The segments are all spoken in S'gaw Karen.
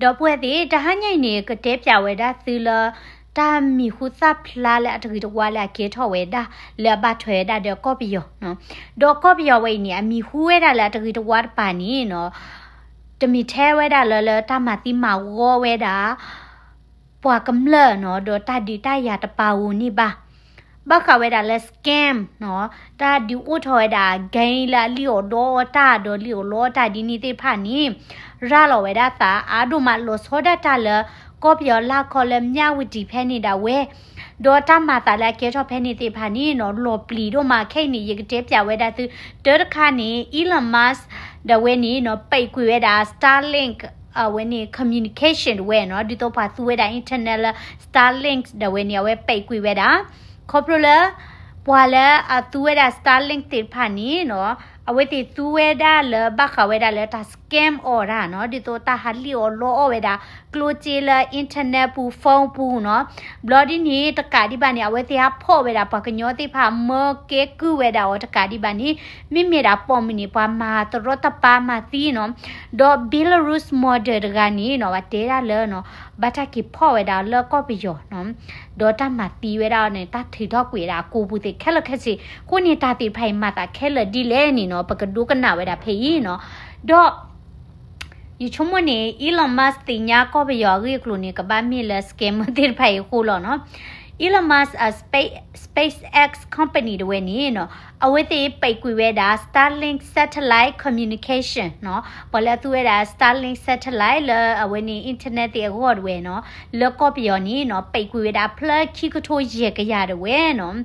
ဒီပုၢ်ဝဲၢ်သ့ၣ်, တဟါညါအံၤန့ၣ် ကတဲပၠးဝဲဒၣ်သုလၢ တၢ်မံၤဟူသၣ်ဖျါလၢအတဂ့ၤတဝါလၢအကဲထီၣ်ဝဲဒၣ် လၢအဘၣ်ထွဲဝဲဒၣ်ဒီးကီၢ်ပယီၤနီၤ. ဒီးကီၢ်ပယီၤဝဲအံၤန့ၣ် အမံၤဟူဝဲဒၣ်လၢအတဂ့ၤတဝါတပၤန့ၣ်နီၤ, တမ့ၢ်ထဲဝဲဒၣ်လၢ လၢတၢ်မၤသံမၤဝီဝဲဒၣ် ပှၤကမျၢၢ်နီၤ, ဒီးတၢ်ဒုးတၢ်ယၤတပာ်ဧိၤန့ၣ်ဘၣ်. ဘၣ်ဃးဝဲဒၣ်လၢ scam နီၤ, တၢ်ဒုးအိၣ်ထီၣ်ဝဲဒၣ် game လၢအလံၣ်အီၣ်ဒီးအီၣ်တၢ် ဒီးလံၣ်အီၣ်လီအီၣ်တၢ်ဒ်န့ၣ်သ့ၣ်တဖၣ်န့ၣ် ရၤလီၤဝဲဒၣ်သးအါဒိၣ်မး လီၤဆီဒၣ်တၢ်လၢ ကီၢ်ပယီၤလၢခီလၢ မြဝတီ ဖဲန့ၣ်ဒၣ်ဝဲ ဒီးတၢ်မၤသးလၢအကဲထီၣ်ဖဲန့ၣ်သ့ၣ်တဖၣ်န့ၣ်နီၤ လီၤပျံၤဒိၣ်မး. ခဲအံၤန့ၣ် ယကတဲပၠးဝဲဒၣ်သု တၢတခါန့ၣ် Elon Musk ဒၣ်ဝဲန့ၣ်နီၤ ပိတ်ကွံာ်ဝဲဒၣ် Starlink အဝဲန့ၣ် communication ဒၣ်ဝဲနီၤ, ဒ်သိးပှၤသူဝဲဒၣ် internet လၢ Starlink ဒၣ်ဝဲန့ၣ် အဝဲပိတ်ကွံာ်ဝဲဒၣ်. ခီဖျိလၢ ပှၤလၢအသူဝဲဒၣ် Starlink သ့ၣ်တဖၣ်န့ၣ်နီၤ, အဝဲသ့ၣ်သူဝဲဒၣ်လၢဘၣ်ဃးဝဲဒၣ်လၢတၢ် scam အီၤတၢ်နီၤ, ဒ်သိးတၢ်ဟးလံၣ်အီၣ်လီအီၣ်ဝဲဒၣ် ကျိၣ်စ့လၢ internet ပူၤ phone ပူၤနီၤ. ဘျီဒ်န့ၣ် တကးဒံးဘၣ်န့ၣ် အဝဲသ့ၣ်ဟးဖီၣ်ဝဲဒၣ်ပှၤကညီသ့ၣ်တဖၣ် မၢကဲကုၢ်ဝဲဒၣ်အီၤတကးဒံးဘၣ်န့ၣ် မ့မ့ၢ်ဒၣ်ပိာ်မုၣ်န့ၣ် ပှၤမၤတရီတပါမၤသံနီၤ. ဒီး Belarus model တဂၤန့ၣ်နီၤ ဘၣ်တဲဒၣ်လၢနီၤ ဘၣ်တၢ်က့ၤဖီၣ်ဝဲဒၣ်လၢကီၢ်ပယီၤနီၤ, ဒီးတၢ်မၤသံဝဲဒၣ်န့ၣ် တၢ်ထုးထီၣ်ကွံာ်ဝဲဒၣ်အကိာ်ပူၤသ့ၣ်ခဲလၢာ်ခဲဆ့. အဃိန့ၣ် တၢ်သ့ၣ်တဖၣ်အံၤမၤသးခဲလၢာ်ဒ်လဲၣ်န့ၣ်နီၤ ပကဒိကနၣ်ဝဲဒၣ်ဖဲအံၤနီၤ. ဒီး ယဆိကမိၣ်န့ၣ် Elon Musk သ့ၣ်ညါကီၢ်ပယီၤအဂ့ၢ်အကျိၤန့ၣ် ကဘၣ်မ့ၢ်လၢ scammer သ့ၣ်တဖၣ်အံၤအဃိလီၤနီၤ. Elon Musk အ Space, SpaceX company ဒၣ်ဝဲန့ၣ်နီၤ, အဝဲသ့ၣ်ပိတ်ကွံာ်ဝဲဒၣ် Starlink satellite communication နီၤ, ပှၤလၢအသူဝဲဒၣ် Starlink satellite လၢအဝဲန့ၣ် internet သ့ၣ်အဂီၢ်ဒၣ်ဝဲနီၤ, လၢကီၢ်ပယီၤန့ၣ်နီၤ ပိတ်ကွံာ်ဝဲဒၣ် ဖျၢခံကထိယဲၢ်ကယၤဒၣ်ဝဲနီၤ.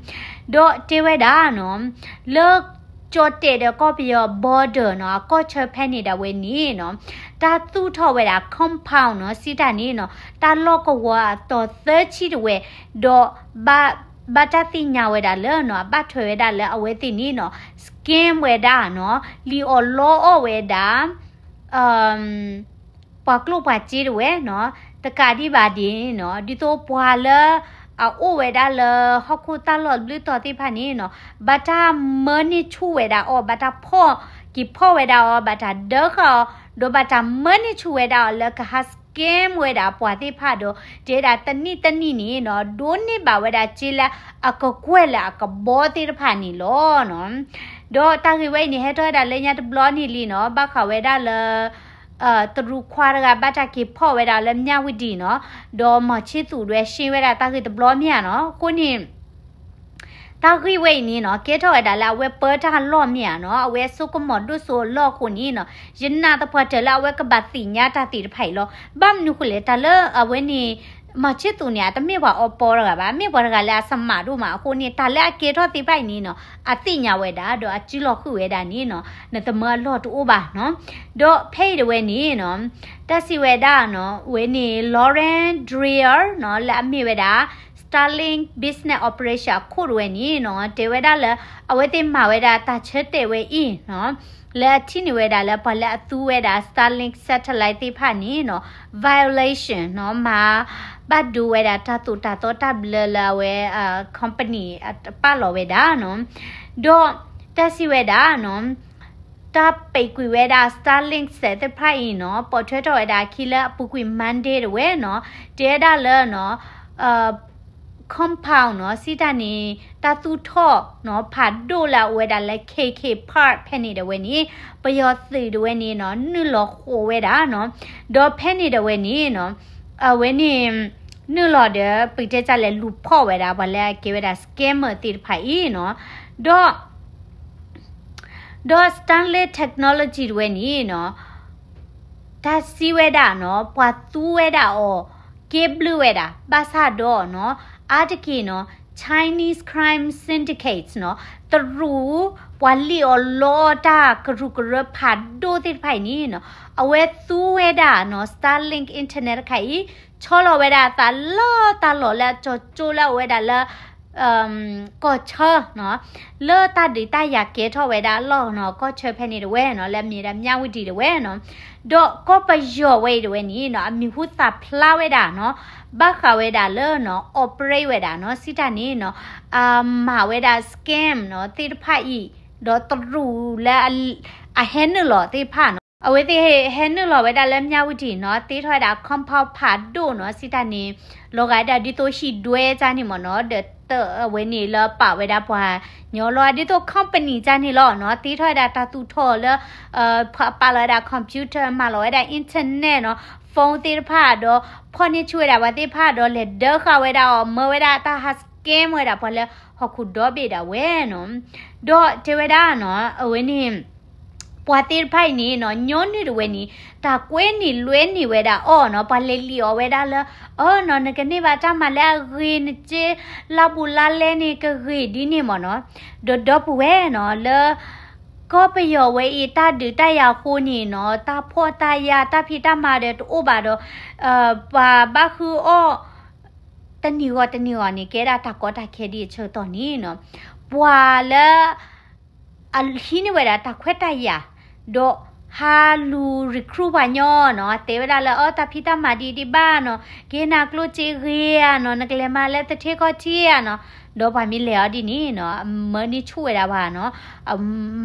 ဒီးတဲဝဲဒၣ်နီၤ, လၢ ကၠီၣ်တဲာ်ဒီးကီၢ်ပယီၤ border နီၤ, အကီၢ်ဆၢဖဲန့ၣ်ဒၣ်ဝဲန့ၣ်နီၤ, တၢ်သူၣ်ထီၣ်ဝဲဒၣ် compound နီၤ, စံးတၢ်န့ၣ်နီၤ, တၢ်လီၢ်ကဝီၤအတီၤသၢဆံဒၣ်ဝဲ, ဒီး ဘၣ်တၢ်သ့ၣ်ညါဝဲဒၣ်လၢနီၤ, အဘၣ်ထွဲဝဲဒၣ်လၢအဝဲသ့ၣ်န့ၣ်နီၤ scam ဝဲဒၣ်နီၤ, လံၣ်အီၣ်လီအီၣ်ဝဲဒၣ် ပှၤကျိၣ်ပှၤစ့ဒၣ်ဝဲနီၤ, တကးဒံးဘၣ်ဒ်နီၤ, ဒ်သိးပှၤလၢ အအိၣ်ဝဲဒၣ်လၢ ဟီၣ်ခိၣ်တၢ်လီၢ်ဘျုးတီၤသ့ၣ်တဖၣ်န့ၣ်နီၤ, ဘၣ်တၢ်မၢန့ၢ်ဆူၣ်ဝဲဒၣ်အီၤ, ဘၣ်တၢ်ဖီၣ်က့ၤဖီၣ်ဝဲဒၣ်အီၤ, ဘၣ်တၢ်ဒၢဃာ်အီၤ, ဒီးဘၣ်တၢ်မၢန့ၢ်ဆူၣ်ဝဲဒၣ်အီၤလၢကဟး scam ဝဲဒၣ်ပှၤသ့ၣ်တဖၣ်ဒီး တဲဒၣ်တနံၣ်တနံၣ်န့ၣ်နီၤ, ဒိးန့ၢ်ဘၣ်ဝဲဒၣ်စ့လၢအကကွဲၢ်လၢအကဘီသ့ၣ်တဖၣ်န့ၣ်လီၤနီၤ. ဒီးတၢ်ဂ့ၢ်ဝဲအံၤန့ၣ် ဟဲထီၣ်ဝဲဒၣ်လၢညါတဘျီန့ၣ်လံနီၤ, ဘၣ်ဃးဝဲဒၣ်လၢ တရူးခွါတဂၤဘၣ်တၢ်က့ၤဖီၣ်ဝဲဒၣ်လၢ မြဝတီ နီၤ, ဒီးမောင်ချစ်သူ ဒၣ်ဝဲ ရှင်းဝဲဒၣ်တၢ်ဂ့ၢ်တဘျီမ့ၢ်ဧါနီၤ, အဃိန့ၣ် တၢ်ဂ့ၢ်ဝဲအံၤန့ၣ်နီၤ ကဲထီၣ်ဝဲဒၣ်လၢအဝဲပၢတၢ်အလီၢ်မ့ၢ်ဧါနီၤ, အဝဲအစိကမီၤဒိၣ်စိအလီၢ်အဃိန့ၣ်နီၤ, ယနာ်သပှၢ်တၢၢ်လၢအဝဲကဘၣ်သ့ၣ်ညါတၢ်သ့ၣ်တဖၣ်အံၤလီၤ. ဘၣ်မနုၤဃိလဲၣ်, တၢ်လၢအဝဲန့ၣ် မောင်ချစ်သူ န့ၣ် အတမ့ၢ်ပှၤအီပီတဂၤဘၣ်, မ့ၢ်ပှၤတဂၤလၢအ smart ဒိၣ်မးအဃိန့ၣ် တၢ်လၢအကဲထီၣ်သ့ၣ်တဖၣ်အံၤန့ၣ်နီၤ အသ့ၣ်ညါဝဲဒၣ်ဒီးအစုလီၤဃုာ်ဝဲဒၣ်န့ၣ်နီၤ, နသမၢအလီၢ်တအိၣ်ဘၣ်နီၤ. ဒီးဖဲအံၤဒၣ်ဝဲန့ၣ်နီၤ, တၢ်စံးဝဲဒၣ်နီၤ, ဝဲန့ၣ် Laurent Driel နီၤ, လၢအမ့ၢ်ဝဲဒၣ် Starlink Business Operation အခိၣ်ဒၣ်ဝဲန့ၣ်နီၤ, တဲဝဲဒၣ်လၢ အဝဲသ့ၣ်မၤဝဲဒၣ်တၢ်ဆၢတဲာ်ဝဲအံၤနီၤ, လၢအထံၣ်န့ၢ်ဝဲဒၣ်လၢပှၤလၢအသူဝဲဒၣ် Starlink satellite သ့ၣ်တဖၣ်န့ၣ်နီၤ violation နီၤ, မၤဘၣ်ဒိဝဲဒၣ်တၢ်သိၣ်တၢ်သီတၢ်ဘျၢလၢအဝဲ company တပာ်လီၤဝဲဒၣ်နီၤ. ဒီးတၢ်စံးဝဲဒၣ်နီၤ, တၢ်ပိတ်ကွံာ်ဝဲဒၣ် Starlink သ့ၣ်တဖၣ်အံၤနီၤ, ပိာ်ထွဲထီၣ်ဝဲဒၣ်အခံလၢအပူၤကွံာ် Monday ဒၣ်ဝဲနီၤ, တဲဒၣ်လၢနီၤ compound နီၤ, စံးတၢ်န့ၣ် တၢ်သူၣ်ထီၣ်နီၤ ဖးဒိၣ်လၢအအိၣ်ဝဲဒၣ်လၢ K K Park ဖဲန့ၣ်ဒၣ်ဝဲန့ၣ် ပယီၤသုးဒၣ်ဝဲန့ၣ်နီၤ နုာ်လီၤဃိးဝဲဒၣ်နီၤ. ဒီးဖဲန့ၣ်ဒၣ်ဝဲန့ၣ်နီၤ, အဝဲန့ၣ် နုာ်လီၤဒီး ပတဲတၢ်လဲၤလူၤဖီၣ်ဝဲဒၣ် ပှၤလၢအကဲဝဲဒၣ် scammer သ့ၣ်တဖၣ်အံၤနီၤ. ဒီး ဒီး Starlink technology ဒၣ်ဝဲန့ၣ်နီၤ, တၢ်စံးဝဲဒၣ်နီၤ, ပှၤသူဝဲဒၣ်အီၤ ကဲဘျုးဝဲဒၣ် ဘၣ်ဆၣ်ဒီးနီၤ, အါတက့ၢ်နီၤ Chinese crime syndicates နီၤ, တရူး ပှၤလံၣ်အီၣ်လီအီၣ်တၢ်ကရူၢ်ကရၢဖးဒိၣ်သ့ၣ်တဖၣ်အံၤန့ၣ်နီၤ, အဝဲသူဝဲဒၣ်နီၤ Starlink internet တခါအံၤ, ဆီလီၤဝဲဒၣ်အသးလၢတၢ်လီၢ်လၢအကၠီကၠိလၢအဝဲဒၣ်လၢ ကီၢ်ဆၢနီၤ, လၢတၢ်ဒုးတၢ်ယၤကဲထီၣ်ဝဲဒၣ်အလီၢ်နီၤ, ကီၢ်ဆၢဖဲန့ၣ်ဒၣ်ဝဲနီၤ, လၢအမ့ၢ်ဒၣ် မြဝတီ ဒၣ်ဝဲနီၤ. ဒီးကီၢ်ပယီၤဝဲအံၤဒၣ်ဝဲန့ၣ်နီၤ, အမံၤဟူသၣ်ဖျါဝဲဒၣ်နီၤ, ဘၣ်ဃးဝဲဒၣ်လၢနီၤ operate ဝဲဒၣ်နီၤ, စံးတၢ်န့ၣ်နီၤ, အမၤဝဲဒၣ် scam နီၤ သ့ၣ်တဖၣ်အံၤ, ဒီးတရူးလၢအဟဲနုာ်လီၤသ့ၣ်တဖၣ်နီၤ အဝဲသ့ၣ်ဟဲနုာ်လီၤဝဲဒၣ်လၢမၠၣ်ဝတံၣ်နီၤ သ့ထီၣ်ဝဲဒၣ် compound ဖးဒိၣ်နီၤ စံးတၢ်န့ၣ် လီၤဂာ်ဝဲဒၣ်ဒ်သိးဟံၣ်ဒွဲကၢ်န့ၣ်မ့ၢ်နီၤ ဒီးတၢ်အဝဲန့ၣ်လၢပာ်ဝဲဒၣ်ပှၤညီလီၤ ဒ်သိး company ကၢ်န့ၣ်လီၤနီၤ သ့ထီၣ်ဝဲဒၣ်တၢ်သူၣ်ထီၣ်လၢ ပာ်လီၤဝဲဒၣ် computer မၤလီၤဝဲဒၣ် internet နီၤ phone သ့ၣ်တဖၣ်ဒီး ဖီၣ်န့ၢ်ဆူၣ်ဝဲဒၣ်ပှၤသ့ၣ်တဖၣ်ဒီး လဲၤဒၢဃာ်ဝဲဒၣ်အီၤ မၢဝဲဒၣ်တၢ်ဟး scam ဝဲဒၣ်ပှၤလၢဟီၣ်ခိၣ်ဒီဘ့ၣ်ဒၣ်ဝဲနီၤ ဒီးတဲဝဲဒၣ်နီၤ အဝဲန့ၣ် ပှၤသ့ၣ်တဖၣ်အံၤန့ၣ်နီၤ ညီနုၢ်တဝဲန့ၣ် တၢ်ကွဲန့ၢ်လွဲန့ၢ်ဝဲဒၣ်အီၤနီၤ ပှၤလဲၤလံၣ်အီၤဝဲဒၣ်လၢ အၢနီၤ နကန့ၢ်ဘၣ်တၢ်မၤလၢအဂ့ၤ နစ့လါဘူးလါလဲန့ၣ် ကဂ့ၤဒ်န့ၣ်မ့ၢ်နီၤ ဒီးဒီပုၢ်ဝဲၢ်နီၤ လၢ ကီၢ်ပယီၤဝဲအံၤ တၢ်ဒုးတၢ်ယၤအဃိန့ၣ်နီၤ တၢ်ဖှီၣ်တၢ်ယာ် တၢ်ဖံးတၢ်မၤဒီးတအိၣ်ဘၣ်ဒီး ပှၤဘၣ်ဃုအီၣ် တနံၤဂီၤတနံၤဂီၤန့ၣ် ကဲဒၣ်တၢ်ကီတၢ်ခဲဒ်အဆၢကတီၢ်န့ၣ်နီၤ ပှၤလၢ အဟံးန့ၢ်ဝဲဒၣ်တၢ်ခွဲးတၢ်ယာ် ဒီးဟးလူၤ recruit ပှၤညီနီၤ တဲဝဲဒၣ်လၢ အၢ တၢ်ဖံးတၢ်မၤဒ်ဒ်ဘၣ်နီၤ ကဟ့ၣ်နၤကျိၣ်စ့ဂ့ၤဧါနီၤ နကလဲၤမၤလၢသထ့ကီၢ်ထံဧါနီၤ ဒီးပှၤမ့ၢ်လဲၤအီၤဒ်န့ၣ်နီၤ မၢန့ၢ်ဆူၣ်ဝဲဒၣ်ပှၤနီၤ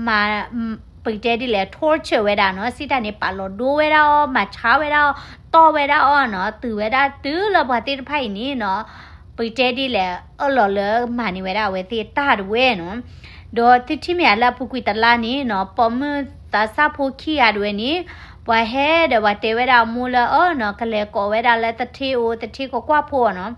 မၤ ပကတဲဒ်လဲၣ် torture ဝဲဒၣ်နီၤ စံးတၢ်န့ၣ် ပာ်လီၤဒိဝဲဒၣ်အီၤ မၤဆါဝဲဒၣ်အီၤ တီၢ်ဝဲဒၣ်အီၤနီၤ တုၤဝဲဒၣ်တုၤလၢပှၤသ့ၣ်တဖၣ်အံၤန့ၣ်နီၤ ပကတဲဒ်လဲၣ် အၢၣ်လီၤလၢမၤန့ၢ်ဝဲဒၣ်အဝဲသ့ၣ်တၢ်တဝဲနီၤ ဒီးသုထံၣ်မ့ၢ်ဧါလၢအပူၤကွံာ်တလါန့ၣ်နီၤ ပိာ်မုၣ်သးစၢ်ဖိခံဂၤတဝဲန့ၣ် ပှၤဟဲဒီးပှၤတဲဝဲဒၣ်အမိၢ်လၢအၢနီၤ ကလဲၤကိးဝဲဒၣ်လၢသထ့အိၣ် သထ့ကီၢ်ကွၢ်ဖိနီၤ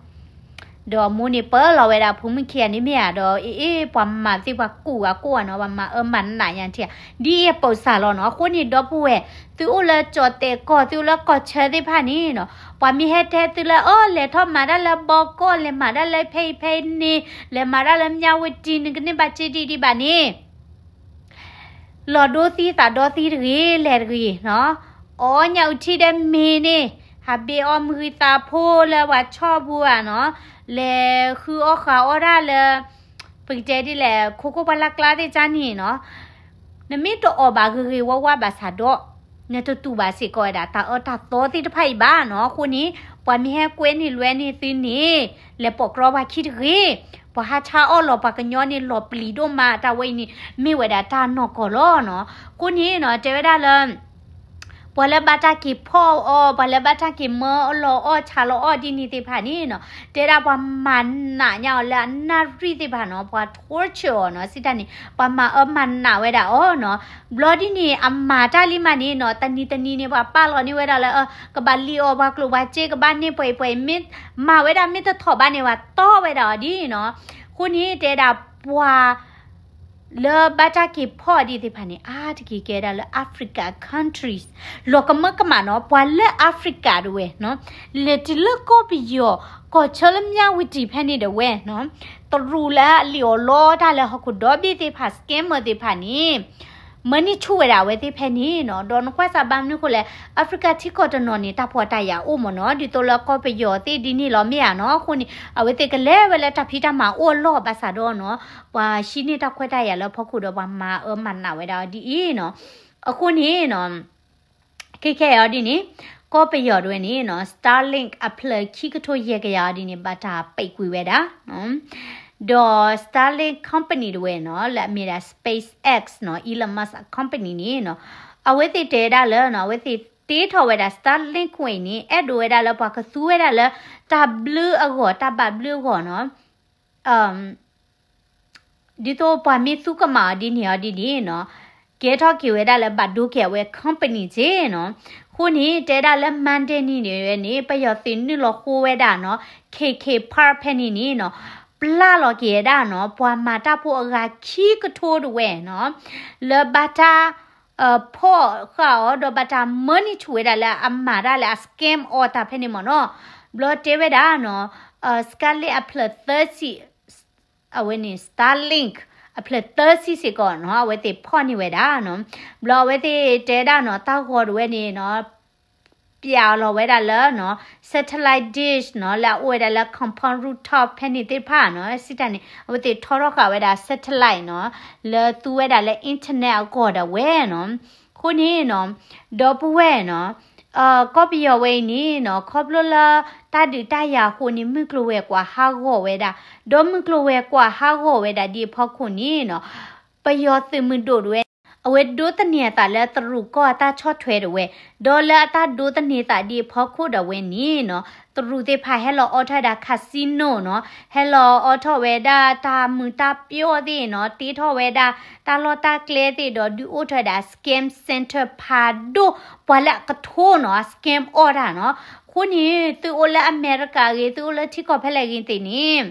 ဒီးအမိၢ်န့ၣ်ပၢလီၤဝဲဒၣ်ဖိမုၣ်ခံဂၤန့ၣ်မ့ၢ်ဧါဒီး အ့ အ့ ပှၤမၤသ့ၣ်ပှၤကူၣ်ဂၤကိၢ်ဂၤနီၤ ပှၤမၤအၢမၤနးညါထံဧါ ဒ်အံၤအပိာ်စၢ်လီၤနီၤ အဃိန့ၣ်ဒီပုၢ်ဝဲၢ် သုအိၣ်လၢကၠီၣ်တဲာ်ကီၢ် သုအိၣ်လၢကီၢ်ဆၢသ့ၣ်တဖၣ်န့ၣ်နီၤ ပှၤမ့ၢ်ဟဲတဲသုလၢ အၢ လဲၤထီၣ်မၤတၢ်လၢဘီကီၢ် လဲၤမၤတၢ်လၢဖဲအံၤဖဲန့ၣ် လဲၤမၤတၢ်လၢမၠၣ်ဝတံၣ် နကန့ၢ်ဘၣ်စ့ဒ်ဒ်ဘၣ်န့ၣ် လီၤဒိသံသးဒီသံတဂ့ၤ လဲၤတဂ့ၤနီၤ အီၣ်ညၣ်အုၣ်ထံဒီးမ့ၤန့ၣ် ဟးဘ့ၣ်အီၣ်မုၢ်ဂံၢ်သးဖိလၢပှၤဆီၣ်ပူၤဧါနီၤ လဲၤဃုအီၣ်ဃုအီၣ်တၢ်လၢ ပကတဲဒ်လဲၣ် ခိခိၣ်ပှၢ်လၢ်ကျါသ့ၣ်ကၢ်န့ၣ်နီၤ နမ့ၢ်တအီၣ်ဘၣ်ဂ့ၤဂ့ၤဝါဝါဘၣ်ဆၣ်ဒီး နတတူၢ်ဘၣ်စ့ၢ်ကီးဝဲဒၣ် တၢ်အၢတၢ်သီသ့ၣ်တဖၣ်အံၤဘၣ်နီၤ အဃိန့ၣ် ပှၤမ့ၢ်ဟဲကွဲန့ၢ်လွဲန့ၢ်သုန့ၣ် လဲၤပိာ်ကြီပှၤခံတဂ့ၤ ပှၤဟးဆါအီၣ်လီၤပှၤကညီန့ၣ် လီၤပျံၤဒိၣ်မး တၢ်ဝဲအံၤန့ၣ် မ့ၢ်ဝဲဒၣ်တၢ်နီၢ်ကီၢ်လီၤနီၤ အဃိန့ၣ်နီၤ တဲဝဲဒၣ်လၢ ပှၤလၢဘၣ်တၢ်က့ၤဖီၣ်အီၤ ပှၤလၢဘၣ်တၢ်က့ၤမၢအီၣ်လီၤအီၣ်ဆါလီၤအီၣ်ဒ်န့ၣ်သ့ၣ်တဖၣ်န့ၣ်နီၤ တဲဒၣ်ပှၤမၤနးညါအီၤလၢအနၣ်ရံၣ်သ့ၣ်တဖၣ်နီၤ ပှၤ torture အီၤနီၤ စံးတၢ်န့ၣ် ပှၤမၤအၢမၤနးဝဲဒၣ်အီၤနီၤ ဘျီဒ်န့ၣ် အမၤတၢ်လံမးန့ၣ်နီၤ တနံၤတနံၤန့ၣ် ပှၤပာ်လီၤန့ၢ်ဝဲဒၣ်လၢ ကဘၣ်လံၣ်အီၤပှၤကျိၣ်ပှၤစ့ ကဘၣ်န့ၢ်ပှဲၤပှဲၤ မ့ၢ်မၤဝဲဒၣ်မ့ၢ်တထီၣ်ဘၣ်န့ၣ် ပှၤတီၢ်ဝဲဒၣ်အီၤဒ်နီၤ အဃိန့ၣ် တဲဒၣ်ပှၤ လၢဘၣ်တၢ်က့ၤဖီၣ်ဒ်သ့ၣ်တဖၣ်န့ၣ် အါတက့ၢ်ကဲဒၣ်လၢ Africa countries လီၤကမၢကမၣ်နီၤ ပှၤလၢ Africa တဝဲနီၤ လဲၤတုၤလၢကီၢ်ပယီၤ ကီၢ်ဆၢလၢမၠၣ်ဝတံၣ်ဖဲန့ၣ်တဝဲနီၤ တရူးလၢအလံၣ်အီၤလီတၢ်လၢဟီၣ်ခိၣ်ဒီဘ့ၣ်သ့ၣ်တဖၣ် scammer သ့ၣ်တဖၣ်န့ၣ် မၢန့ၢ်ဆူၣ်ဝဲဒၣ်အဝဲသ့ၣ်ဖဲန့ၣ်နီၤ ဒီးနကွၢ်စၢ်ဘၣ်မနုၤဃိလဲၣ် Africa ထံကီၢ်တနီၤန့ၣ် တၢ်ဖှီၣ်တၢ်ယာ်အိၣ်မ့ၢ်နီၤ ဒ်သိးလၢကီၢ်ပယီၤသ့ၣ်ဒ်န့ၣ်လီၤမ့ၢ်ဧါနီၤ အဃိန့ၣ် အဝဲသ့ၣ်ကလဲၤဝဲလၢတၢ်ဖံးတၢ်မၤအိၣ်အလီၢ်ဘၣ်ဆၣ်ဒီးနီၤ ပှၤဟံးန့ၢ်တၢ်ခွဲးတၢ်ယာ်လၢဖီခိၣ်ဒီးပှၤမၤအၢမၤနးဝဲဒၣ်အီၤဒ်အံၤနီၤ အဃိန့ၣ်နီၤ ခဲခဲအံၤဒ်န့ၣ် ကီၢ်ပယီၤတဝဲန့ၣ်နီၤ Starlink အဖျၢၣ်ခံကထိယဲၢ်ကယၤအီၤဒ်န့ၣ် ဘၣ်တၢ်ပိတ်ကွံာ်ဝဲဒၣ် ဒီး Starlink company တဝဲနီၤ လၢအမ့ၢ်ဒၣ် SpaceX နီၤ Elon Musk company န့ၣ်နီၤ အဝဲသ့ၣ်တဲဒၣ်လၢနီၤ အဝဲသ့ၣ်တ့ထီၣ်ဝဲဒၣ် Starlink ဝဲအံၤန့ၣ် အဲၣ်ဒိးဝဲဒၣ်လၢပှၤကသူဝဲဒၣ်လၢ တၢ်ဘျုးအဂီၢ် တၢ်ဘၣ်ဘျုးအဂီၢ်နီၤ ဒ်သိးပှၤမ့ၢ်သူကမၣ်အီၤဒ်န့ၣ်အီၤဒ်န့ၣ်နီၤ ကဲထီၣ်က့ၤဝဲဒၣ်လၢဘၣ်ဒိက့ၤအဝဲ company စ့ၢ်နီၤ အဃိန့ၣ် တဲဒၣ်လၢ Monday န့ၣ်န့ၣ် ပယီၤသုးနုာ်လီၤဃိဝဲဒၣ်နီၤ K K Park ဖဲန့ၣ်န့ၣ်နီၤ ပျၢ်လီၤက့ၤဝဲဒၣ်နီၤ ပှၤမၤတၢ်ဖိအဂၤခံကထိတဝဲနီၤ လၢဘၣ်တၢ် ဖီၣ်ဃာ်အီၤ ဒီးဘၣ်တၢ်မၢန့ၢ်ဆူၣ်ဝဲဒၣ်လၢအမၤတၢ်လၢအ scam အီၤတၢ်ဖဲန့ၣ်မ့ၢ်နီၤ ဘျီတဲဝဲဒၣ်နီၤ Starlink အဖျၢၣ်သၢဆံ အဝဲန့ၣ် Starlink အဖျၢၣ်သၢဆံစ့ၢ်ကီးနီၤ အဝဲသ့ၣ်ဖီၣ်န့ၢ်ဝဲဒၣ်နီၤ ဘျီအဝဲသ့ၣ်တဲဒၣ်နီၤ တၢ်ဂီၤတဝဲန့ၣ်နီၤ ပျၢ်လီၤဝဲဒၣ်လၢနီၤ satellite dish နီၤ လၢအအိၣ်ဝဲဒၣ်လၢ compound rooftop ဖဲန့ၣ်သ့ၣ်တဖၣ်နီၤ စံးတၢ်န့ၣ် အဝဲသ့ၣ်ထီထီၣ်ဃာ်ဝဲဒၣ် satellite နီၤ လၢသူဝဲဒၣ်လၢ internet အဂီၢ်ဒၣ်ဝဲနီၤ အဃိန့ၣ်နီၤ ဒီပုၢ်ဝဲၢ်နီၤ ကီၢ်ပယီၤဝဲအံၤန့ၣ်နီၤ ခီဖျိလၢ တၢ်ဒုးတၢ်ယၤအဃိန့ၣ် မုၢ်ကျိၤဝဲၤကွာ်ဟးဂီၤဝဲဒၣ် ဒီးမုၢ်ကျိၤဝဲၤကွာ်ဟးဂီၤဝဲဒၣ်ဒ်အဖီခိၣ်န့ၣ်နီၤ ပယီၤသုးမုၢ်ဒိၣ်တဝဲ အဝဲဒိးသန့ၤအသးလၢတရူးကီၢ်အတၢ်ဆီၣ်ထွဲဒၣ်ဝဲ, ဒီးလၢအတၢ်ဒိးသန့ၤသးဒ်အဖီခိၣ်ဒၣ်ဝဲန့ၣ်နီၤ, တရူးသ့ၣ်တဖၣ်ဟဲလီၤအိးထီၣ်ဝဲဒၣ် casino နီၤ, ဟဲလီၤအိးထီၣ်ဝဲဒၣ်တၢ်မုာ်တၢ်ပျီၣ်သ့ၣ်နီၤ, တ့ထီၣ်ဝဲဒၣ်တၢ်လီၢ်တၢ်ကျဲသ့ၣ်ဒီး ဒုးအိၣ်ထီၣ်ဝဲဒၣ် scam center ဖးဒိၣ်, ပှၤလၢအကထိနီၤ, scam အီၣ်တၢ်နီၤ. အဃိန့ၣ် သုအိၣ်လၢအမဲရကၤအဂ့ၤ, သုအိၣ်လၢထံကီၢ်ဖဲလဲၣ်ဂ့ၤသ့ၣ်န့ၣ်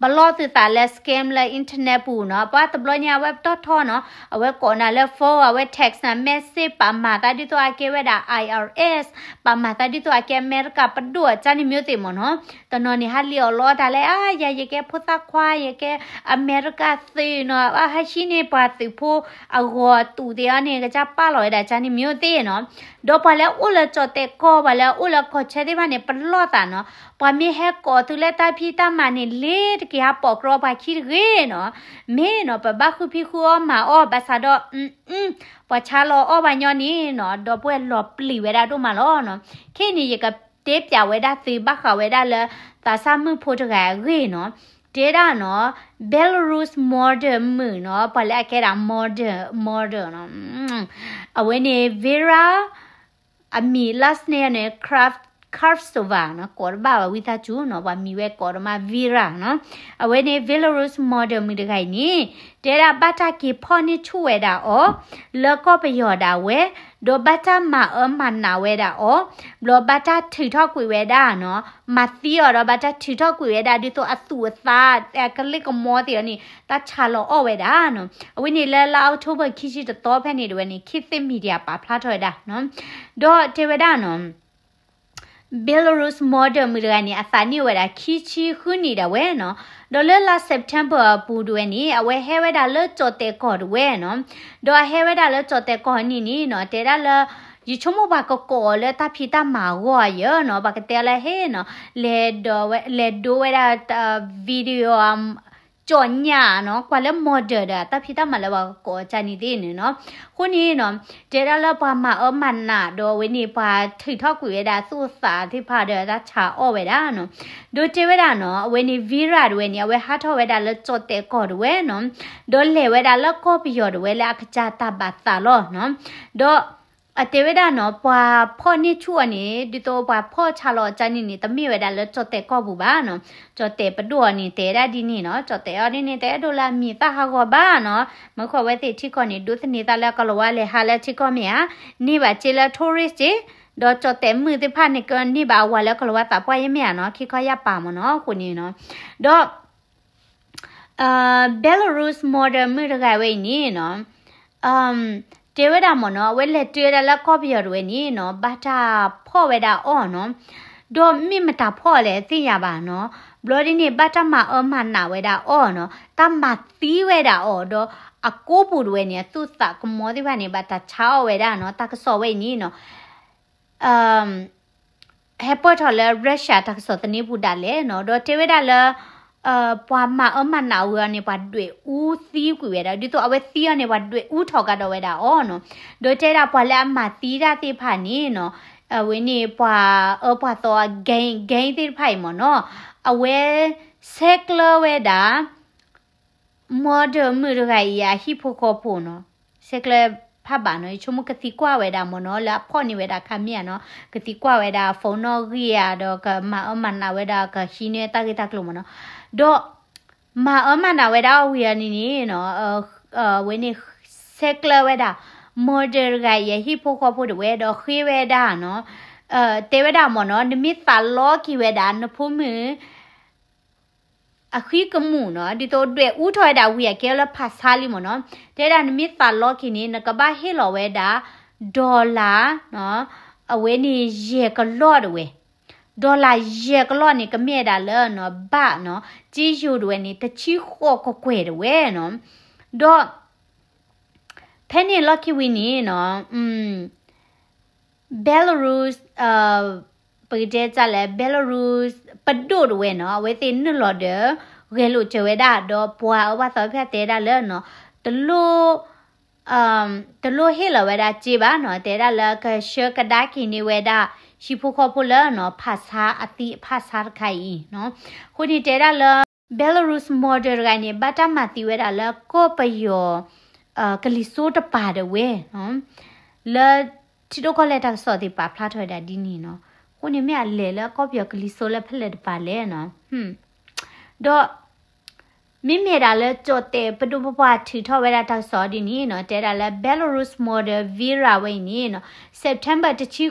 ပလီၢ်သုသးလၢ scam လၢ internet ပူၤနီၤ. ပှၤတဘျီညါအဝဲပတီၢ်ထီနီၤ, အဝဲကိးနၤလၢ phone, အဝဲ text နၤ message ပာ်မၤသးဒ်သိးအကဲဝဲဒၣ် I R S, ပာ်မၤသးဒ်သိးအကဲအမဲရကၤပဒိၣ်အကၠါန့ၣ်မ့ၢ်သ့ၣ်မ့ၢ်နီၤ. တနီၤန့ၣ် ဟးလံၣ်အီၣ်လီအီၣ်တၢ်လၢ အါ ယၤယကဲဖိသၣ်ခွါ, ယကဲအမဲရကၤသုးနီၤ, အဟးဟံးန့ၢ်ပှၤသုးဖိအဂီၤတူာ်သ့ၣ်အီၤန့ၣ် ကစၢ်ပာ်လီၤဝဲဒၣ်ကၠါန့ၣ်မ့ၢ်သ့ၣ်နီၤ. ဒီးပှၤလၢအအိၣ်လၢကၠီၣ်တဲာ်ကီၢ်, ပှၤလၢအအိၣ်လၢကီၢ်ဆၢသ့ၣ်တဖၣ်န့ၣ် ပလီၢ်သးနီၤ. ပှၤမ့ၢ်ဟဲကိးသုလၢတၢ်ဖံးတၢ်မၤန့ၣ် လ့ၤတက့ၤဟးပိာ်ကြီပှၤခံတဂ့ၤနီၤ. မ့ၢ်နီၤ ပဘၣ်ဃုဖံးဃုအီၣ်မၤအီၣ် ဘၣ်ဆၣ်ဒီး ပှၤဆါလီၤအီၣ်ဘၣ်ညီန့ၣ်နီၤ, ဒီပုၢ်ဝဲၢ်လီၤပျံၤဝဲဒၣ်ဒိၣ်မးလီၤနီၤ. ခဲအံၤန့ၣ် ယကတဲပျးဝဲဒၣ်သု ဘၣ်ဃးဝဲဒၣ်လၢ သးစၢ်မုၣ်ဖိတဂၤအဂ့ၢ်နီၤ. တဲဒၣ်နီၤ, Belarus model မုၣ်နီၤ, ပှၤလၢအကဲဒၣ် model, model နီၤ, အဝဲန့ၣ် Vera အမံၤ last name န့ၣ် Krav-, Kravtsova နီၤ, ကိးတဘၣ်ဝဲဝံသးစူၤနီၤ, ပှၤမံၤဝဲကိးတမး Vera နီၤ. အဝဲန့ၣ် Belarus model မုၣ်တဂၤအံၤန့ၣ် တဲဒၣ်ဘၣ်တၢ်က့ၤဖီၣ်န့ၢ်ဆူၣ်ဝဲဒၣ်အီၤ လၢကီၢ်ပယီၤဒၣ်ဝဲ, ဒီးဘၣ်တၢ်မၤအၢမၤနးဝဲဒၣ်အီၤ, ဘျီဘၣ်တၢ်ထုးထီၣ်ကွံာ်ဝဲဒၣ်နီၤ, မၤသံအီၤဒီးဘၣ်တၢ်ထုးထီၣ်ကွံာ်ဝဲဒၣ် ဒ်သိးအသူးအသး အကလ့ၢ်ကမီသ့ၣ်အီၤန့ၣ် တၢ်ဆါလီၤအီၣ်ဝဲဒၣ်နီၤ. အဝဲန့ၣ်လၢလါ October ခံဆံတသီဖဲန့ၣ်ဒၣ်ဝဲန့ၣ် ခေတ်သစ် media ပာ်ဖျါထီၣ်ဝဲဒၣ်နီၤ. ဒီးတဲဝဲဒၣ်နီၤ Belarus model မုၣ်တဂၤန့ၣ် အသးနံၣ်အိၣ်ဝဲဒၣ်ခံဆံဃုနံၣ်ဒၣ်ဝဲနီၤ. ဒီးလၢလါ September အပူၤဒၣ်ဝဲန့ၣ် အဝဲဟဲဝဲဒၣ်လၢကၠီၣ်တဲာ်ကီၢ်ဒၣ်ဝဲနီၤ. ဒီးအဟဲဝဲဒၣ်လၢကၠီၣ်တဲာ်ကီၢ်န့ၣ်န့ၣ်နီၤ, တဲဒၣ်လၢ ယဆိကမိၣ်ပှၤကကိးအီၤလၢတၢ်ဖံးတၢ်မၤအဂီၢ်ယဲနီၤ, ပှၤကတဲလၢဟ့ၣ်နီၤ, လဲၤဒိးဝဲ, လဲၤဒိးဝဲဒၣ် video ကၠီၣ်ညၣ်နီၤ, ကွၢ်လၢ model ဒီး တၢ်ဖံးတၢ်မၤလၢပှၤကကိးအီၤကၢ်န့ၣ်သ့ၣ်န့ၣ်နီၤ. အဃိန့ၣ်နီၤ, တဲဒၣ်လၢပှၤမၤအၢမၤနးဒီးအဝဲန့ၣ် ပှၤထုးထီၣ်ကွံာ်ဝဲဒၣ်သူၣ်သးသ့ၣ်တဖၣ်ဒီးတၢ်ဆါအီၣ်ဝဲဒၣ်နီၤ. ဒီးတဲဝဲဒၣ်နီၤ, အဝဲန့ၣ် Vera ဒၣ်ဝဲန့ၣ် အဝဲဟးထီၣ်ဝဲဒၣ်လၢကၠီၣ်တဲာ်ကီၢ်ဒၣ်ဝဲနီၤ, ဒီးလဲၤဝဲဒၣ်လၢကီၢ်ပယီၤဒၣ်ဝဲလၢအကစၢ်တၢ်ဘၣ်သးလီၤနီၤ. ဒီး အတဲဝဲဒၣ်နီၤ, ပှၤဖီၣ်န့ၢ်ဆူၣ်အီၤန့ၣ် ဒ်သိးပှၤဖီၣ်ဆါလီၤအကၢ်န့ၣ်န့ၣ် တမ့ၢ်ဝဲဒၣ်လၢကၠီၣ်တဲာ်ကီၢ်ပူၤဘၣ်နီၤ. ကၠီၣ်တဲာ်ပဒိၣ်အီၤန့ၣ် တဲဒၣ်ဒ်န့ၣ်နီၤ, ကၠီၣ်တဲာ်အီၤဒ်န့ၣ် တအဲၣ်ဒိးလၢအမံၤသၣ်ဟးဂီၤဘၣ်နီၤ. မ့ၢ်ဃီဝဲသ့ၣ်ထံကီၢ်န့ၣ် ဒိးသန့ၤသးလၢကလၤဝါလဲၤဟးလၢထံကီၢ်မ့ၢ်ဧါ, န့ၢ်ဘၣ်စ့လၢ tourist စ့, ဒီးကၠီၣ်တဲာ်မုၣ်သ့ၣ်တဖၣ်န့ၣ် ကန့ၢ်ဘၣ်အဝၤလၢကလၤဝါသးပှၢ်ယဲမ့ၢ်ဧါနီၤ, ခံခီယၢ်ပာ်မ့ၢ်နီၤ, အဃိန့ၣ်နီၤ. ဒီး Belarus model မုၣ်တဂၤဝဲအံၤန့ၣ်နီၤ, တဲဝဲဒၣ်မ့ၢ်နီၤ, အဝဲလဲၤတုၤဝဲဒၣ်လၢကီၢ်ပယီၤတဝဲန့ၣ်နီၤ, ဘၣ်တၢ်ဖီၣ်ဝဲဒၣ်အီၤနီၤ. ဒီးမ့ၢ်မတၤဖီၣ်လဲၣ်သ့ၣ်ညါဘၣ်နီၤ. ဘျီဒ်န့ၣ် ဘၣ်တၢ်မၤအၢမၤနးဝဲဒၣ်အီၤနီၤ, တၢ်မၤသံဝဲဒၣ်အီၤဒီး အကိးပူၤတဝဲန့ၣ် အသူၣ်သးကမီသ့ၣ်တဖၣ်န့ၣ် ဘၣ်တၢ်ဆါအီၣ်ဝဲဒၣ်နီၤ. တၢ်ကစီၣ်ဝဲအံၤန့ၣ်နီၤ ဟဲပၢၢ်ထီၣ်လၢ Russia တၢ်ကစီၣ်သန့ပူၤဒၣ်လဲာ်နီၤ, ဒီးတဲဝဲဒၣ်လၢ ပှၤမၤအၢမၤနးဝဲအီၤန့ၣ် ပှၤဒွဲၣ်အူသံကွံာ်ဝဲဒၣ်, ဒ်သိးအဝဲသံအီၤန့ၣ် ပှၤဒွဲၣ်အူထီၣ်ကဒီးဝဲဒၣ်အီၤနီၤ. ဒီးတဲဒၣ်ပှၤလၢအမၤသံတၢ်သ့ၣ်တဖၣ်န့ၣ်နီၤ, အဝဲန့ၣ်ပှၤအၢပှၤသီအ gang gang သ့ၣ်တဖၣ်အံၤမ့ၢ်နီၤ, အဝဲဆဲးကျၢဝဲဒၣ် model မုၣ်တဂၤအံၤအဟံၣ်ဖိဃီဖိနီၤ, ဆဲးကျၢဖးဘၣ်နီၤ, ယဆိကမိၣ်ကသံကွၢ်ဝဲဒၣ်မ့ၢ်နီၤ, လၢအဖီၣ်န့ၢ်ဝဲဒၣ်ခါမ့ၢ်ဧါနီၤ, ကသံကွၢ်ဝဲဒၣ် phone နီၣ်ဂံၢ်ဧါ, ဒီးကမၤအၢမၤနးဝဲဒၣ် ကဟံးန့ၢ်တၢ်ဂ့ၢ်တၢ်ကျိၤမ့ၢ်နီၤ. ဒီးမၤအၢမၤနးဝဲဒၣ်အီၤဝံၤအီၤန့ၣ်န့ၣ်နီၤ, အဝဲန့ၣ် ဆဲးကျၢဝဲဒၣ် model တဂၤအံၤအဟံၣ်ဖိဃီဖိတဝဲဒီးဃ့ဝဲဒၣ်နီၤ, တဲဝဲဒၣ်မ့ၢ်နီၤ, နမ့ၢ်သးလီက့ၤဝဲဒၣ် နဖိမုၣ် အဃံကမူၣ်နီၤ, ဒ်သိးဒွဲၣ်အူထီၣ်ဝဲဒၣ်ဝံၤအကဲလၢဖးဆါလံမ့ၢ်နီၤ, တဲဒၣ်နမ့ၢ်သးလီက့ၤန့ၣ် နကဘၣ်ဟ့ၣ်လီၤဝဲဒၣ် dollar နီၤ, အဝဲန့ၣ်ယဲၢ်ကလီၢ်တဝဲ, dollar ယဲၢ်ကလီၢ်န့ၣ် ကမ့ၢ်ဝဲဒၣ်လၢနီၤ ဘၣ်နီၤ, က့ယိၤတဝဲန့ၣ် တဆံဃိးကကွဲၢ်တဝဲနီၤ, ဒီး ဖဲန့ၣ်လီၢ်ခံဝံၤန့ၣ်နီၤ Belarus ပကတဲတၢ်လဲၣ် Belarus ပဒိၣ်တဝဲနီၤ အဝဲသ့ၣ်နုာ်လီၤဒီး ဂဲၤလိာ်စၢၤဝဲဒၣ် ဒီးပှၤအၢပှၤသီဖၣ်တဲဒၣ်လၢနီၤ တလိၣ် တလိၣ်ဟ့ၣ်လီၤဝဲဒၣ်စ့ဘၣ်နီၤ တဲဒၣ်လၢကဆှၢကဒါက့ၤန့ၢ်ဝဲဒၣ် ဟံၣ်ဖိဃီဖိလၢနီၤ ဖးဆါအသံအဖးဆါတခါအံၤနီၤ အဃိန့ၣ်တဲဒၣ်လၢ Belarus model တဂၤန့ၣ် ဘၣ်တၢ်မၤသံဝဲဒၣ်လၢကီၢ်ပယီၤ ကလံၤစိးတပၤဒၣ်ဝဲ လၢထံဒိၣ်ကီၢ်လဲၢ်တၢ်ကစီၣ်သ့ၣ်ပာ်ဖျါထီၣ်ဝဲဒၣ်ဒ်န့ၣ်နီၤ. အဃိန့ၣ်မ့ၢ်အလဲၤလၢကီၢ်ပယီၤကလံၤစိးလၢဖဲလဲၣ်တပၤလဲၣ်နီၤ. ဒီး မ့မ့ၢ်ဒၣ်လၢကၠီၣ်တဲၣ်ပဒိၣ်ပပှၢ်ထုးထီၣ်ဝဲဒၣ်တၢ်ကစီၣ်ဒ်န့ၣ်နီၤ, တဲဒၣ်လၢ Belarus model Vera ဝဲအံၤန့ၣ်နီၤ, September တဆံ,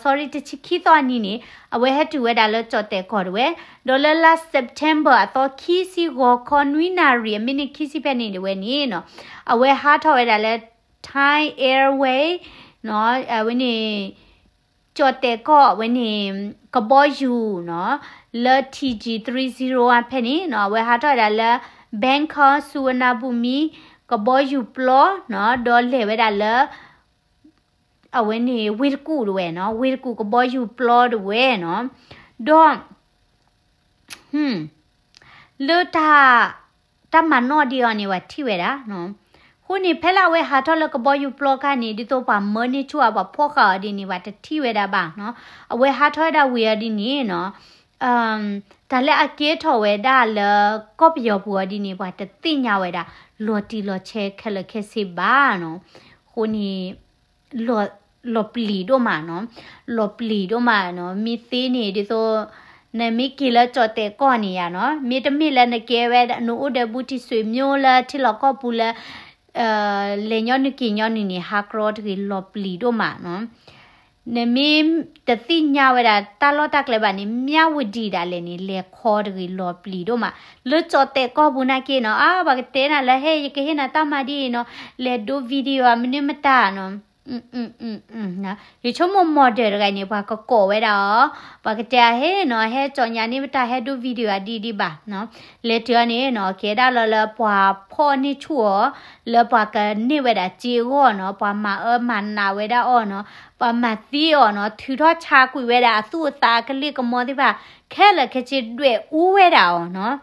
sorry တဆံခံသီအနံၤန့ၣ် အဝဲဟဲတုၤဝဲဒၣ်လၢကၠီၣ်တဲၣ်ကီၢ်ဒၣ်ဝဲ, ဒီးလၢလါ September အသီခံဆံ ဂီၤခီနွံနၣ်ရံၣ် အမံးနံးခံဆံဖဲန့ၣ်ဒၣ်ဝဲန့ၣ်နီၤ, အဝဲဟးထီၣ်ဝဲဒၣ်လၢ Thai Airway နီၤ, အဝဲန့ၣ် ကၠီၣ်တဲၣ်ကီၢ်ဝဲန့ၣ် ကဘီယူၤနီၤ, လၢ T G three zero one ဖဲန့ၣ်နီၤ, အဝဲဟးထီၣ်ဝဲဒၣ်လၢ Bangkok Suvarnabhumi ကဘီယူၤပျီနီၤ, ဒီးလဲၤဝဲဒၣ်လၢ အဝဲန့ၣ်ဝ့ၢ်တကူၣ်ဒၣ်ဝဲနီၤ, ဝ့ၢ်တကူၣ်ကဘီယူၤပျီဒၣ်ဝဲနီၤ, ဒီး လၢတၢ် တၢ်မၤနီၣ်ဒံးအီၤန့ၣ် ပှၤထံၣ်ဝဲဒၣ်နီၤ. အဃိန့ၣ် ဖဲလၢအဝဲဟးထီၣ်လၢကဘီယူၤပျီခါန့ၣ် ဒ်သိးပှၤမၢန့ၢ်ဆူၣ်အီၤ ပှၤဖီၣ်ဃာ်အီၤဒ်န့ၣ် ပှၤတထံၣ်ဝဲဒၣ်ဘၣ်နီၤ. အဝဲဟးထီၣ်ဝဲဒၣ်ဝံၤအီၤဒ်န့ၣ်နီၤ, တၢ်လၢအကဲထီၣ်ဝဲဒၣ်လၢကီၢ်ပယီၤပူၤအီၤဒ်န့ၣ် ပှၤတသ့ၣ်ညါဝဲဒၣ် လီၤတံၢ်လီၤဆဲးခဲလၢာ်ခဲဆ့ဘၣ်နီၤ. အဃိန့ၣ် လီၤပျံၤဒိၣ်မးနီၤ, လီၤပျံၤဒိၣ်မးနီၤ. မ့ၢ်သ့န့ၣ် ဒ်သိး နမ့ၢ်က့ၤလၢကၠီၣ်တဲၣ်ကီၢ်န့ၣ်ယါနီၤ, မ့တမ့ၢ်လၢနကဲဝဲ နအိၣ်ဒီးဘူးတံၢ်ဆွေမျိုးလၢထံလီၢ်ကီၢ်ပူၤလၢ လဲၤညီနုၢ်က့ၤညီနုၢ်န့ၣ် ဟးကြီတဂ့ၤ လီၤပျံၤဒိၣ်မးနီၤ. နမ့ၢ်တသ့ၣ်ညါဝဲဒၣ်တၢ်လီၢ်တၢ်ကျဲဘၣ်န့ၣ် မၠၣ်ဝတံၣ်ဒၣ်လဲာ်န့ၣ် လဲၤခီတဂ့ၤ လီၤပျံၤဒိၣ်မး. လၢကၠီၣ်တဲၣ်ကီၢ်ပူၤနာ်က့နီၤ, အါ ပှၤကတဲနၤလၢဟဲ ယကဟ့ၣ်နၤတၢ်မၤဒ်အံၤနီၤ, လဲၤဒိ video မနုၤမတၤနီၤ. ယဆိကမိၣ် model တဂၤန့ၣ် ပှၤကကိးဝဲဒၣ်အီၤ, ပှၤကတဲအဟဲနီၤ, ဟဲကၠီၣ်ညါန့ၢ်ပတၢ် ဟဲဒိ video အဒ်ဒ်ဘၣ်နီၤ. လဲၤတုၤအီၤန့ၣ်နီၤ ကဲဒၣ်လီၤလၢပှၤဖီၣ်န့ၢ်ဆူၣ်အီၤ, လၢပှၤကန့ၢ်ဝဲဒၣ်စ့အဂီၢ်နီၤ, ပှၤမၤအၢမၤနးဝဲဒၣ်အီၤနီၤ, ပှၤမၤသံအီၤနီၤ, ထုးထီၣ်ဆါကွံာ်ဝဲဒၣ်အသူၣ်အသးအကလ့ၢ်ကမီၤသ့ၣ်တဖၣ် ခဲလၢာ်ခဲဆ့ဒွဲၣ်အူဝဲဒၣ်အီၤနီၤ.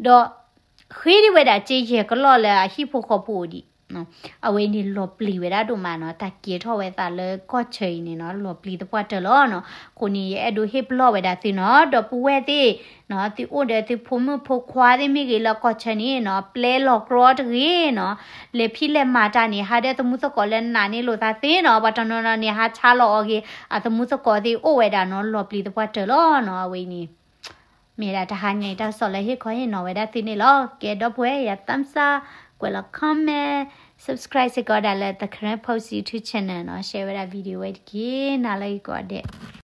ဒီး ဃ့ဒံးဝဲဒၣ်စ့ယဲၢ်ကလီၢ်လၢအဟံၣ်ဖိဃီဖိအိၣ်ဒံး, အဝဲန့ၣ်လီၤပျံၤဝဲဒၣ်ဒိၣ်မးနီၤ, တၢ်ကဲထီၣ်ဝဲသးလၢကီၢ်ဆၢအံၤန့ၣ်နီၤ လီၤပျံၤသပှၢ်တၢၢ်လီၤနီၤ. အဃိန့ၣ် ယအဲၣ်ဒိးဟ့ၣ်ပလီၢ်ဝဲဒၣ်သုနီၤ, ဒီပုၢ်ဝဲၢ်သ့ၣ်နီၤ, သုအိၣ်ဒီးသုဖိမုၣ်ဖိခွါသ့ၣ်မ့ၢ်ဂ့ၤလၢကီၢ်ဆၢန့ၣ်နီၤ, ပျဲလီၤကြီတဂ့ၤနီၤ. လဲၤဖံးလဲၤမၤတၢ်န့ၣ် ဟးဒီးသမူသကိးလၢနာ်န့ၢ်လိာ်သးသ့နီၤ, ပှၤတနီၤနီၤန့ၣ် ဟးဆါလီၤအီၤဂ့ၤ အသမူသကိးသ့ၣ်အိၣ်ဝဲဒၣ်နီၤ, လီၤပျံၤသပှၢ်တၢၢ်လီၤနီၤ. အဝဲအံၤန့ၣ် မ့ၢ်ဒၣ်တဟါညါအံၤတၢ်ကစီၣ်လၢဟ့ၣ်ခီဟ့ၣ်နီၤဝဲဒၣ်သုန့ၣ်လီၤ. ကဲဒီပုၢ်ဝဲၢ် ယ thumbs up, ကွဲးလီၤ comment, subscribe စ့ၢ်ကီးဒၣ်လၢ The Karen Post YouTube channel နီၤ, share ဝဲဒၣ် video ဝဲတက့ၢ်. နၤလၢဂ့ၤကိးဂၤဒဲး.